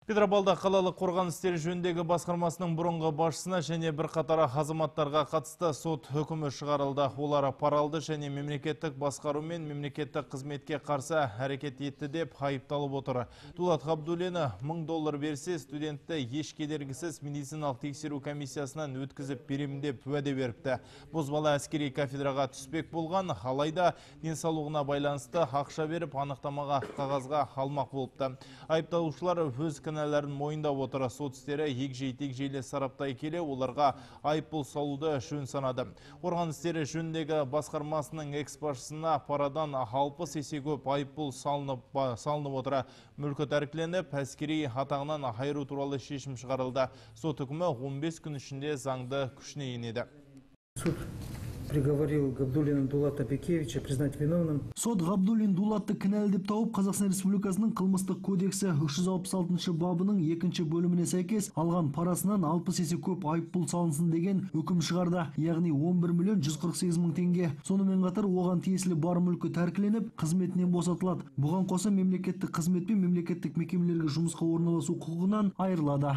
Петропавлда қалалық қорғаныс істері жөніндегі басқармасының бұрынғы басшысына және бірқатар азаматтарға қатысты сот үкімі шығарылды. Олар пара алды және мемлекеттік басқару мен мемлекеттік қызметке қарсы әрекет етті деп айыпталып отыр. Дулат Ғабдуллин 1000 доллар берсе, студентті еш кедергісіз медициналық тексеру комиссиясынан өткізіп беремін деп уәде беріпті. Бозбала әскери кафедраға түспек болған, алайда денсаулығына байланысты ақша беріп анықтамаға қағазға алмақ болыпты. Айыпталушылар өз кінәләрін мойындап отыр. Сот істері егжей-тегжейлі сараптай келе оларға айыппұл салуды жөн санады. Қорғаныс істері жөніндегі басқармасының экс-басшысына парадан 60 есе көп айыппұл салынып отыр. Мүлкі тәркіленіп, әскери атағынан айыру туралы шешім шығарылды. Сот үкімі 15 күн ішінде заңды күшіне енеді. Суд приговорил Габдуллина Дулата Бекевича признать виновным. Сот Габдуллин Дулатты кінәлі деп тауып, Қазақстан Республикасының қылмыстық кодексі 366 бабының екінші бөліміне сәйкес алған парасынан 60 есе көп айыппұл салынсын деген үкім шығарды. Яғни 11 миллион 148 мың теңге. Сонымен қатар оған тиесілі бар мүлкі тәркіленіп, қызметінен босатылады. Бұған қоса мемлекеттік қызмет пен мемлекеттік мекемелерге жұмысқа орналасу құқығынан айырылады.